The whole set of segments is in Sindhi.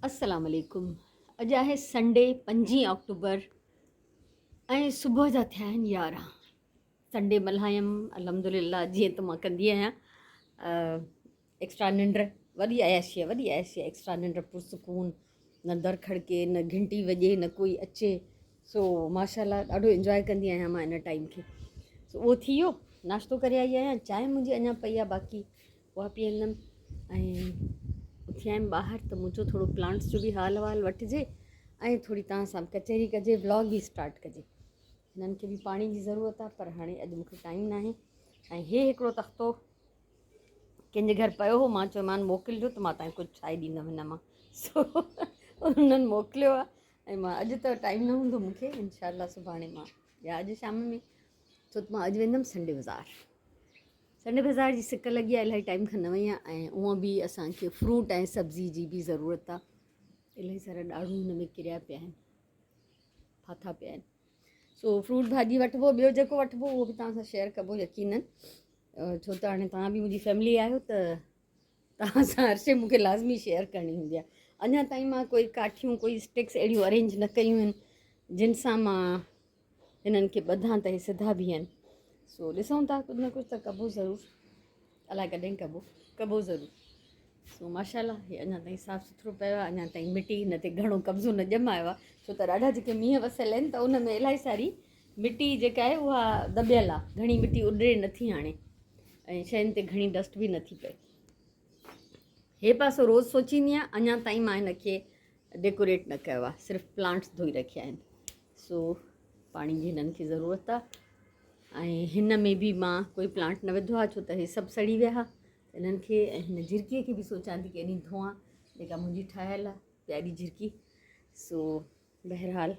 السلام عليڪم اڄ آهي سنڊي پنجين آڪٽوبر ۽ صبح جا ٿيا آهن 11. سنڊي ملهايم الحمدلله جيئن ته مان ڪندي آهيان ايڪسٽرا ننڊ وڏي عياشي آهي وڏي عياشي آهي ايڪسٽرا ننڊ پرسڪون نه در کڙڪي نه گهنٽي وڄي نه ڪوئي اچي سو ماشاء الله ڏاڍو انجواء ڪندي آهيان مان ان ٽائيم کي سو اهو ٿي ويو ناشتو ڪري آئي آهيان چانهه منهنجي اڃا پئي آهي باقي اها پيئندم ۽ اٿي آيم ٻاهر ته مون چيو ٿورو پلانٽس جو به حال احوال وٺجي ۽ ٿوري توهان سان به ڪچهري ڪجي ولاگ به اسٽارٽ ڪجي. هنن کي به پاڻي جي ضرورت آهي پر هاڻي اڄ مونکي ٽائيم ناهي. ۽ هي هڪڙو تختو ڪنهن جي گهر پيو هو مان چيومان موڪلجو ته مان تانکي ڪجهه ٺاهي ڏيندم هن مان سو انهن موڪليو آهي ۽ مان اڄ ته ٽائيم نه هوندو مونکي انشاء الله سڀاڻي مان يا اڄ شام ۾ ڇو ته مان اڄ ويندم سنڊي بازار. سنڊي بازار جي سڪ لڳي آهي الاهي ٽائيم کان نه وئي آهيان ۽ هونء به اسان کي فروٽ ۽ سبزي جي به ضرورت آهي. الاهي سارا ڏاڙهون هن ۾ ڪريا پيا آهن، ڦاٿا پيا آهن. سو فروٽ ڀاڄي وٺبو، ٻيو جيڪو وٺبو اهو به توهان سان شيئر ڪبو يقينن، ڇو ته هاڻي توهان به منهنجي فيملي آهيو ته توهان سان هر شيء مون کي لازمي شيئر ڪرڻي هوندي آهي. اڃا تائين مان ڪوئي ڪاٺيون ڪوئي اسٽڪس اهڙيون ارينج نه ڪيون آهن جن سان مان هنن کي ٻڌان ته هي سڌا بيهن. سو ڏسون ٿا ڪجهه نه ڪجهه ته ڪبو ضرور، الائي ڪڏهن ڪبو، ڪبو ضرور. سو ماشاء الله هي اڃا تائين صاف سٿرو پيو آهي، اڃا تائين مٽي هن تي گهڻو قبضو نه ڄمايو آهي، ڇو ته ڏاڍا جيڪي مينهن وسيل آهن ته ان ۾ الاهي ساري مٽي جيڪا آهي اها دٻيل آهي، گهڻي مٽي اڏري نٿي هاڻي ۽ شين تي گهڻي ڊسٽ به نٿي پئي. هي پاسو روز سوچيندي آهيان، اڃا تائين مان هن کي ڊيڪوريٽ نه ڪيو آهي، صرف پلانٽس ڌوئي رکيا آهن. سو پاڻي جي هنن کي ضرورت آ ۽ هن ۾ به مان ڪوئي پلانٽ نه وڌو آ ڇو ته هي سڀ سڙي ويا ها هنن کي ۽ هن جهرڪيء کي به سوچان ٿي ڪيڏي ڌوئان جيڪا منهنجي ٺاهيل آ پياري جهرڪي. سو بهرحال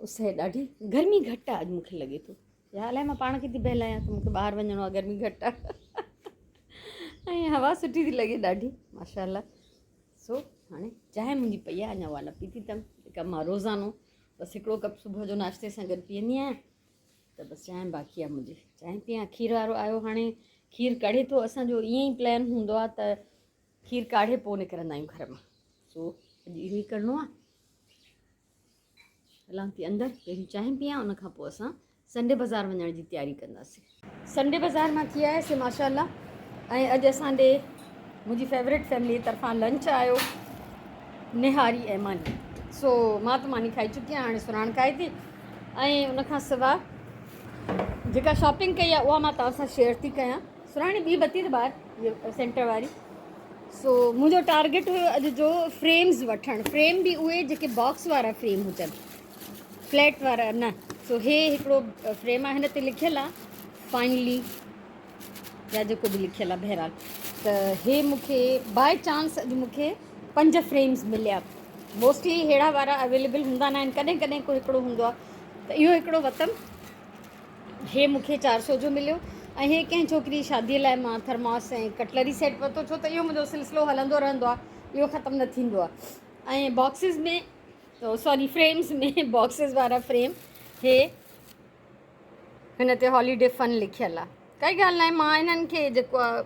اس ہے ڏاڍي گرمي گهٽ آ اڄ مونکي لڳي ٿو يا الائي مان پاڻ کي ٿي بهلايان ته مونکي ٻاهر وڃڻو آ گرمي گهٽ آ ۽ هوا سٺي ٿي لڳي ڏاڍي ماشاء الله. سو هاڻي چانهه منهنجي پئي آهي اڃا اها نه پيتي اٿم جيڪا مان روزانو بس هڪڙو ڪپ صبح جو ناشتي سان گڏ پيئندي آهيان ته بس چانهه باقي آهي منهنجي چانهه پيئان. کير وارو آيو هاڻي کير ڪڙهي ٿو اسانجو ائين ئي پلان هوندو آهي ته کير ڪاڙهي پوء نڪرندا آهيون گهر مان. سو اڄ اهو ئي ڪرڻو آهي. هلان ٿي اندر پهرين چانهه پيان ان کان پوء اسان سنڊي بازار وڃڻ جي تياري ڪنداسين. سنڊي بازار مان ٿي آياسين ماشاء الله ۽ اڄ اسان ڏي منهنجي فيورٽ فيملي طرفان لنچ آيو نهاري ۽ ماني. سو مان ته ماني کائي چڪي آهيان هاڻي سرهاڻ کائي ٿي ۽ ان کان سوا جيڪا شاپنگ ڪئي آهي اها مان توهان سان شيئر ٿي ڪيان. سرهاڻي ٻي بتي ته ٻاهر سينٽر واري. سو منهنجو ٽارگيٽ هيو اڄ جو فريمز وٺڻ، فريم به اهي جيڪي باڪس وارا فريم هجن فليٽ وارا نه. سو هي هڪڙو فريم آهي هن تي لکيل آهي فائنلي يا جيڪو به لکيل آهي بهرحال ته هي مونکي باء چانس اڄ مونکي 5 فريمز مليا. موسٽلي ههڙا وارا اويليبل هوندا نه آهن، ڪڏهن ڪڏهن ڪو هڪڙو هوندو آهي. ته اهو هڪڙو وتم، هي مون کي 400 جو مليو ۽ هي ڪنهن ڇوڪري جي شاديء لاء مان ٿرماس ۽ ڪٽلري سيٽ ورتو ڇو ته اهو منهنجو سلسلو هلندو رهندو آهي، اهو ختم نه ٿيندو آهي. ۽ باڪسز ۾ سوري فريمز ۾ باڪسز وارا فريم هي هن تي هاليڊي فن لکيل آهي. ڪائي ڳالهه ناهي مان انهن کي جيڪو آهي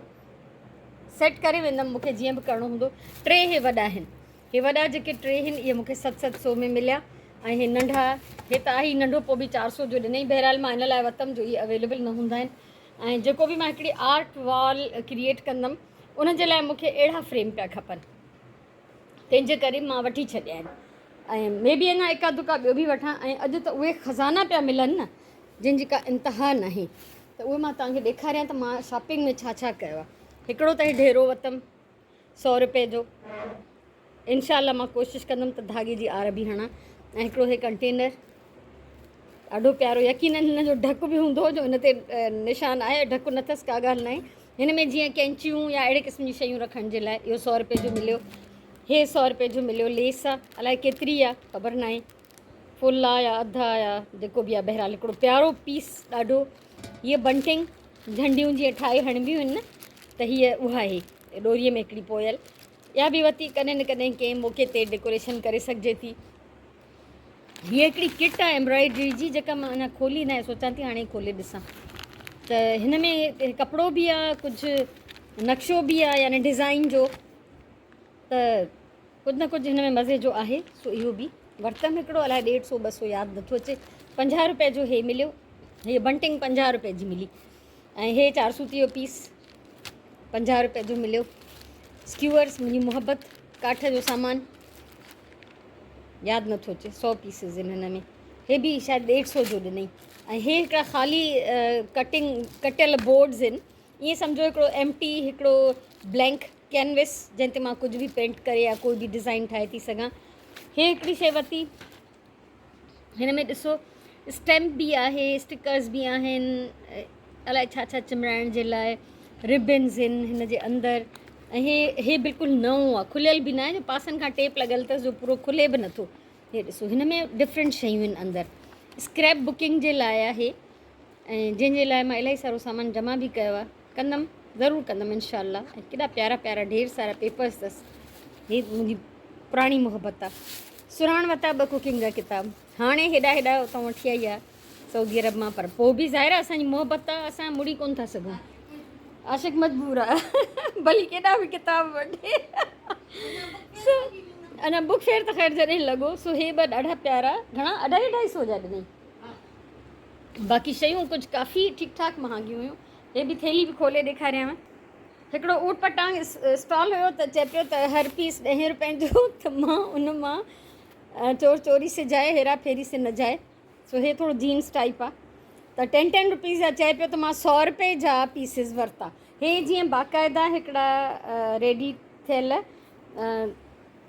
سيٽ ڪري ويندم مون کي جيئن به ڪرڻو هوندو. 3 هي وڏا آهن، هي وڏا جيڪي 3 آهن اهي مون کي ست ست سو ۾ مليا ۽ هي ننڍا هي ته آهي ئي ننڍو پوء به 400 جو ڏنائين. بهرحال مان ان لاء ورتم جو اهي اويليبل نه هوندا آهن ۽ جيڪو به مان هڪڙي آرٽ وال ڪريئيٽ ڪندم ان جي لاء مون کي اهڙا فريم پيا کپن تنهن جي ڪري مان وٺي ڇڏيا آهن ۽ مي بي اڃا اڪا دڪا ٻيو به وٺان. ۽ اڄ ته اهي خزانا پيا ملن نه جن جي ڪا انتها ناهي ته اهي مان توهان کي ڏيکاريان ته مان شاپنگ ۾ ڇا ڇا ڪيو آهي. هڪڙو ته هي ڍيرو ورتم 100 روپئي جو، انشاء الله مان ڪوشش ڪندم ته ڌاڳي جي آر به هڻان. ۽ هڪڙو هي ڪنٽينر ڏاڍو پيارو، يقينن هن جو ڍڪ به هوندو جو هن تي نشان آهي، ڍڪ نه اٿس ڪا ڳالهه ناهي. هن ۾ جيئن ڪينچيون يا اهڙي قسم جون شيون رکڻ جي لاء اهو 100 روپئي جو مليو. هي 100 روپئي جو مليو. ليس آ الائي ڪيتري آ خبر ناهي، فل آ يا اڌ آ يا جيڪو به آ، بهرحال هڪڙو پيارو پيس ڏاڍو. هيء بنٽنگ جهنڊيون جيئن ٺاهي هڻبيون آهن نه ته هيء اها آهي ڏوريء ۾ هڪڙي پويل، اها به ورتي. ڪڏهن نه ڪڏهن ڪنهن موقعي تي ڊيڪوريشن ڪري سگهجي ٿي. هيء هڪڙي ڪٽ آهي ايمبرائڊري جي جيڪا مان اڃا کولي ناهي، سوچان ٿي هاڻي کولي ڏسان. ته هن ۾ ڪپڙو به آهي، ڪجهه نقشو به آهي يعني ڊزائن جو. ته ڪجهه نه ڪجهه هن ۾ مزي جو آهي سو اهو به ورتم هڪڙو الائي ڏيڍ سو ٻه سو ياد نٿو اچي 50 روپئي جو هي مليو. هي بنٽنگ 50 روپئي جي ملي ۽ هي چار سوتي جو پيس 50 روپئي جو مليو. اسڪيورس منهنجي محبت ڪاٺ جو سامان ياد نٿو اچي 100 پيسز آهن هن ۾ هي به شايد ڏيڍ سو جو ڏنئي. ۽ هي هڪڙا خالي ڪٽنگ ڪٽيل بورڊز آهن ائين سمجهو هڪڙو ايمٽي هڪڙو بلينڪ ڪينوس جنهن تي مان ڪجهه به پينٽ ڪري يا ڪوئي به ڊزائن ٺاهي ٿي سگهان. هي هڪڙي شي ورتي هن ۾ ڏسو اسٽيمپ به آهي اسٽڪرز به آهن الائي ڇا ڇا چمڙائڻ جي لاء ربنز آهن هن جي اندر. ۽ هي بلڪل نئون آهي کليل به ناهي جو پاسن کان ٽيپ لڳل اٿس جو پورو کلي به نٿو. هي ڏسو هن ۾ ڊفرنٽ شيون آهن اندر. اسڪريپ بڪنگ جي لاء آهي ۽ جنهن جي لاء مان الاهي سارو سامان جمع به ڪيو آهي ڪندم ضرور ڪندم انشاء الله. ۽ ڪيڏا پيارا پيارا ڍير سارا پيپرس اٿس. هي منهنجي پراڻي محبت آهي. سرهاڻ ورتا ٻه ڪوڪنگ جا ڪتاب هاڻي هيڏا هيڏا اتان وٺي آئي آهي سعودي عرب مان پر پوء به ظاهر آهي اسانجي محبت آهي اسان مڙي ڪونه ٿا سگهون. عاشق مجبور آهي ڀلي ڪيڏا به ڪتاب وٺي. سو اڃا بڪ فيئر ته خير جڏهن لڳو سو هي ٻه ڏاڍا پيارا گهڻا اڍائي اڍائي سو جا ڏنئي. باقي شيون ڪجهه ڪافي ٺيڪ ٺاڪ مهانگيون هيون. هي به ٿيلهي به کولي ڏيکاريانو. هڪڙو اوٽ پٽانگ اسٽال هيو ته چئي پيو ته هر پيس ڏهين روپين جو ته مان ان مان چور چوري سي جائي هيرا ڦيري سي نه جائي. سو هي ٿورو جينز ٽائپ آ ته ٽين ٽين روپيز جا چئي پيو ته مان 100 روپئي جا پيسز ورتا. هي جيئن باقاعده هڪڙا ريڊي ٿيل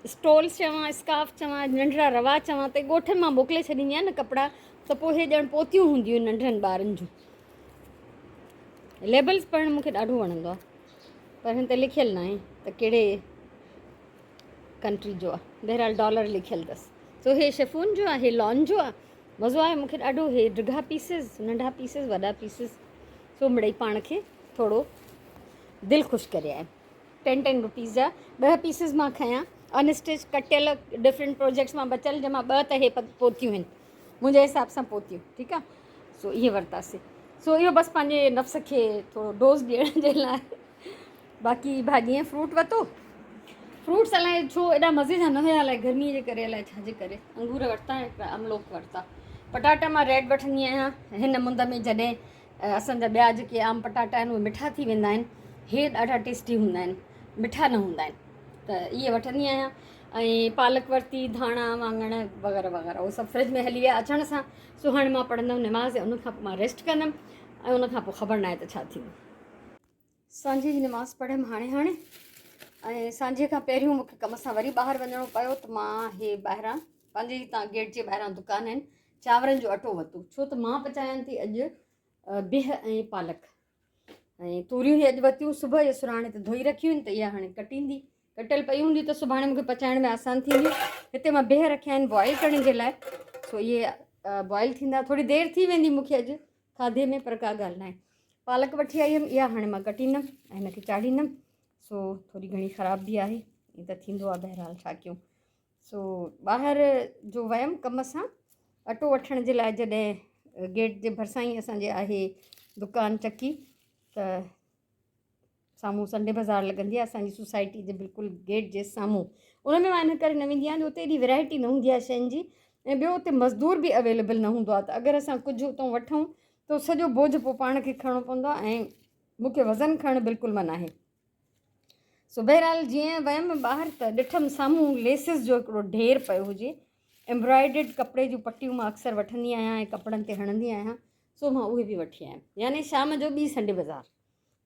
اسٽولز چوان اسڪارف چوان ننڍڙا روا چوان ته ڳوٺن مان موڪلي ڇڏيندي آهيان نه ڪپڙا ته پوء هي ڄڻ پوتيون هونديون آهن ننڍڙن ٻارن جون. ليبلز پڙهڻ مون کي ڏاڍو وڻندو آهي پر هن تي لکيل ناهي ته ڪهڙي ڪنٽري جو آهي. بهرحال ڊالر لکيل اٿس. سو هي شفون جو آهي هي لان جو آهي. مزو آيو مون کي ڏاڍو. هي ڊگها پيسز ننڍا پيسز وڏا پيسز سو مڙئي پاڻ کي ٿورو دل خوش ڪري آيم. ٽين ٽين روپيز جا ڏهه پيسز مان کنيا ان اسٽچ ڪٽيل ڊفرنٽ پروجيڪٽس مان بچيل جنهن مان ٻه ته هي پوتيون آهن منهنجي حساب سان پوتيون ٺيڪ آهي. سو اهي ورتاسي. سو اهو بس پنهنجي نفس کي ٿورو ڊوز ڏيڻ جي لاء. باقي ڀاڄي ۽ فروٽ ورتو. فروٽس الائي ڇو ايڏا مزي جا نه هيا الائي گرمي جي ڪري الائي ڇا جي ڪري. انگور ورتا ۽ هڪڙا املوڪ ورتا. پٽاٽا مان ريڊ وٺندي آهيان هن مند ۾ جڏهن اسان جا ٻيا جيڪي عام پٽاٽا آهن اهي مٺا ٿي ويندا آهن هي ڏاڍا ٽيسٽي هوندا آهن مٺا نه هوندا آهن ته اهي وٺندي آهيان. ۽ پالڪ ورتي ڌاڻا واڱڻ وغيره وغيره اهو سڀ فرج ۾ هلي ويا اچڻ سان. سو هاڻي مان پڙهندم نماز ۽ ان کان پوء مان ريسٽ ڪندم ۽ ان کان پوء خبر ناهي ته ڇا ٿيندو. سانجهي جي نماز پڙهيم هاڻي هاڻي ۽ سانجهي کان پهريون مون کي ڪم سان وري ٻاهر وڃڻو پيو ته مان هي ٻاهران پنهنجي هتان گيٽ جي ٻاهران دڪان آهن چانورن جو اٽو ورتو ڇو ته مان پچايان ٿي اڄ بيهه ۽ پالڪ ۽ توريون هي اڄ ورتيون صبح جو سرهاڻي تي ڌوئي رکيون آهن ته اها هاڻي ڪٽيندي ڪٽيل پيون هونديون ته سڀاڻي مون کي پچائڻ ۾ آسان ٿينديون. هتي مان بيهه رکيا آهن بوائل ڪرڻ جي لاء سو اهي بوائل ٿيندا ٿوري دير ٿي ويندي مون کي اڄ کاڌي ۾ پر ڪا ڳالهه ناهي. پالڪ وٺي آئي هيم اها هاڻي مان ڪٽيندم ۽ هن کي چاڙهيندم. سو ٿوري گهڻي خراب به آهي ائين ته ٿيندو آهي بهرحال ڇا ڪيون. سو ٻاهر جو ويم ڪم سان اٽو وٺڻ جي لاء جڏهن گيٽ جي ڀرسان ئي اسانجي آهي دڪان چڪي ته سامهون سنڊي بازار لڳندي آهي اسانجي سوسائٽي جي بلڪل گيٽ جي سامهون. ان ۾ مان ان ڪري نه ويندي آهيان جو اتي ايڏي ورائٽي نه هوندي آهي شين جي ۽ ٻيو اتي مزدور به اويليبل نه هوندو آهي ته اگر اسان ڪجهه اتان وٺون ته سڄو بوجهه پوء پاڻ کي کڻڻو پوندو آهي ۽ مون کي وزن کڻڻ بلڪل منع آهي. سو بهرحال جيئن ويم ٻاهر ته ڏٺم سامهون ليسز جو هڪڙو ڍير پيو هجي. ايمبرائڊرڊ ڪپڙي جون پٽيون مان اڪثر وٺندي آهيان ۽ ڪپڙن تي هڻندي آهيان سو مان اهي به وٺي آيم يعني شام جو ٻي سنڊي بازار.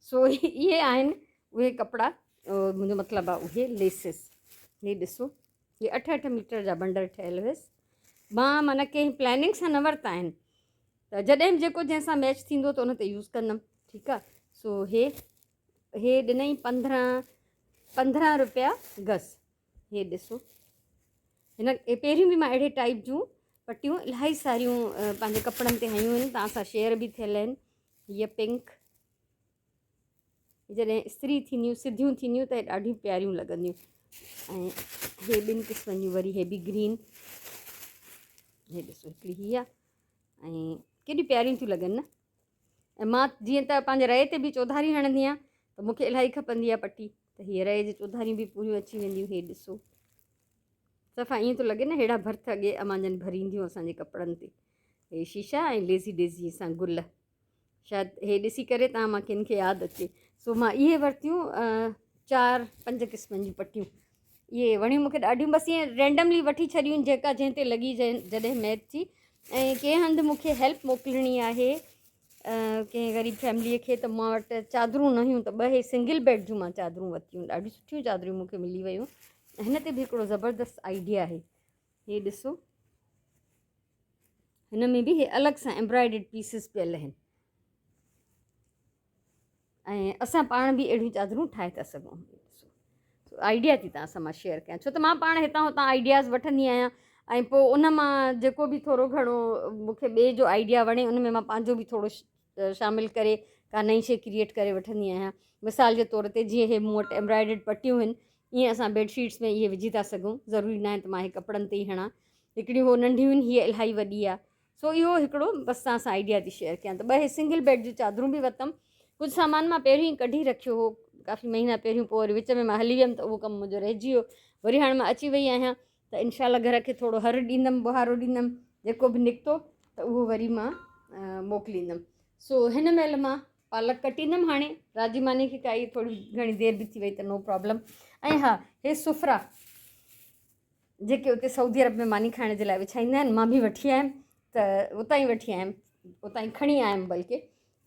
سو اهي آهن اهي ڪپڙا منهنجو مطلب آهي اهي ليسز. هي ڏسو هي اٺ اٺ ميٽر جا بنڊل ٺهيل هيس. مان معنيٰ ڪنهن پلاننگ سان نه ورتا آهن ته جڏهن به جيڪو جنهن سان ميچ ٿيندو ته ان تي يوز ڪندم ٺيڪ آهي. سو هي ڏنئي 15 روپيا گز. هي ڏسو هن پهريون به مان اهڙي ٽائپ جون پٽيون الاهي ساريون پنهنجي ڪپڙن تي هنيون آهن توهان سان شيئر به ٿيل آهن. هيء پنڪ جڏهن استري ٿينديون سڌيون ٿينديون ته ڏاڍيون پياريون لڳنديون. ۽ هي ٻن قسمن جون وري هي به گرين هي ڏسو هڪڙي هي آهي ۽ ڪيڏيون پياريون ٿيون لڳن نه. ۽ مان جيئن ته پنهنجي رئي تي به چوڌاري هڻندي آهيان ته مون کي الاهي کپندي آهي پٽي. ته ته هيء رئي جي چوڌاريون به پوريون اچي وينديون. هي ڏسو صفا ائين ٿو لڳي نه ههڙا ڀرت اڳي امان جن ڀرينديون اسان جي ڪپڙن تي. هي شيشا ۽ ليزي ڊيزي سان گل، شايد هي ڏسي ڪري توهان مان ڪن کي ياد اچي. سو مان اهي ورتيون 4 5 قسمن جون پٽيون. اهي وڻيون مونکي ڏاڍيون، بس ائين رينڊملي وٺي ڇڏيون جيڪا جنهن تي لڳي جڏهن ميچ ٿي. ۽ ڪنهن هنڌ مونکي هيلپ موڪلڻي آهي ڪنهن غريب فيمليء کي، ته مان وٽ چادرون نه هيون، ته ٻه هي سنگل بيڊ جون مان چادرون ورتيون. ڏاڍيون سٺيون چادريون مونکي ملي ويون. هن تي به هڪڙو زبردست آئيڊيا آهي. هي ڏسو هن ۾ به هي الڳ سان ايمبرائڊڊ پيسز پيل آهن ۽ اسان پاڻ به اهڙيون چادرون ٺاهي ٿا سگهون. آئيڊيا ٿي توهان سان مان شيئر ڪيان، ڇو ته مان پاڻ هتان هتان آئيڊياز وٺندي آهيان ۽ پوء ان مان جيڪو به ٿورو گهڻو مون کي ٻئي جو آئيڊيا وڻي ان ۾ مان پنهنجو به ٿورو شامل ڪري ڪا نئين شي ڪريئيٽ ڪري وٺندي آهيان. مثال جي طور تي جيئن هي مون وٽ ايمبرائڊڊ پٽيون آهن، ائين اسان بيڊ شيٽس ۾ اهي وجهي ٿا سگهون. ضروري ناهي ته مان هي ڪپڙن تي ئي هڻان. هڪڙيون هو ننڍيون آهن، هيء الاهي وڏي آهي. سو اهو هڪڙو بس توهان سان آئيڊيا ٿي شيئر ڪيان ته ٻه هي سنگل بيڊ جون چادرون به ورتم. ڪجهه سامان مان پهريون ئي ڪڍي رکيو هو ڪافي مهينا پهريون، پوء وري وچ ۾ مان هلي ويم ته اهو ڪم منهنجو رهجي ويو. وري هاڻي مان اچي وئي آهيان ته انشاء الله گهر کي ٿورو هر ڏيندم، ٻهارو ڏيندم، جيڪو به نڪتو ته اهو وري مان موڪليندم. سو هن مهل مان پالڪ ڪٽيندم. هاڻي رات جي ماني کي ڪائي ٿوري گهڻي دير به ٿي وئي ته نو پرابلم. ۽ ها هي سفرا جيڪي اتي سعودي عرب ۾ ماني کائڻ جي لاء وڇائيندا آهن، مان به وٺي آيم، ته اتان ئي وٺي آيم، اتان ئي کڻي آيم بلڪه،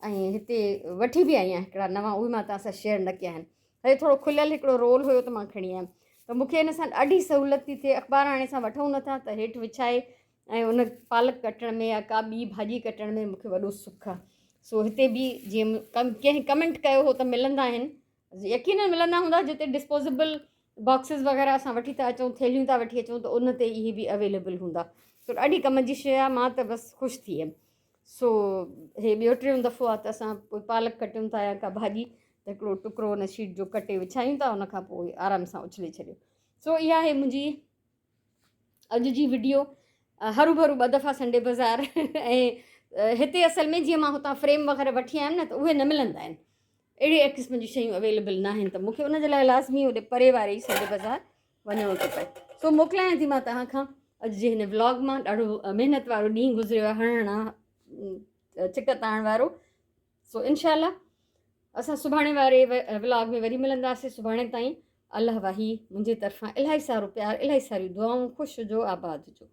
۽ هتي وٺي به آئي آهيان هڪڙا نوان، اهي مان توهان سان شيئر نه ڪيا آهن. هي ٿورو کليل هڪڙو رول هيو ته مان کڻي آيم ته مون کي هن سان ڏاڍي سهولت ٿي ٿئي. اخبار هاڻي اسان وٺون نٿا ته هيٺ وڇائي ۽ ان پالڪ ڪٽڻ ۾ يا ڪا ٻي ڀاڄي ڪٽڻ ۾ مون کي وڏو سک آهي. سو هتي به جيئن ڪنهن ڪمينٽ ڪيو هو ته ملندا آهن، يقينن ملندا هوندا جتي ڊسپوزيبل باڪسز وغيره اسان وٺي ٿا اچون، ٿيلهيون ٿا وٺي اچون ته ان تي اهي به اويليبل هوندا. سو ڏاڍي ڪم جي شيء آهي، مان ته بس خوش ٿي ويم. سو هي ٻيو ٽيون دفعو آهي ته اسان ڪوئي پالڪ ڪٽيون ٿا يا ڪا ڀاڄي ته هڪڙو ٽڪرو ان شيٽ جو ڪٽي وڇايون ٿا، ان کان پوء آرام سان اڇلي ڇڏيو. سو اها آهي منهنجي اڄ جي وڊيو. هرو ڀرو ٻه دفعا سنڊي بازار، ۽ هتي اصل ۾ جيئن مان هتان فريم وغيره وٺي آيم نه ته اهي نه ملندا آهن، اهڙي قسم جون شيون اويليبل نه آهن، ته مونکي ان جي لاء لازمي هوڏي پري واري ئي سنڊي بازار وڃڻو ٿو پئي. سو موڪلايان ٿي مان توهان کان اڄ جي هن ولاگ مان. ڏاڍو محنت وارو ڏينهن گذريو آهي، هڻ هڻان چڪ تاڻ وارو. سو انشاء الله اسان سڀاڻي واري ولاگ ۾ وري ملنداسين. سڀاڻي تائين الله واهي، منهنجي طرفان الاهي سارو پيار، الاهي ساريون دعائون. خوش هجو، آباد هجو.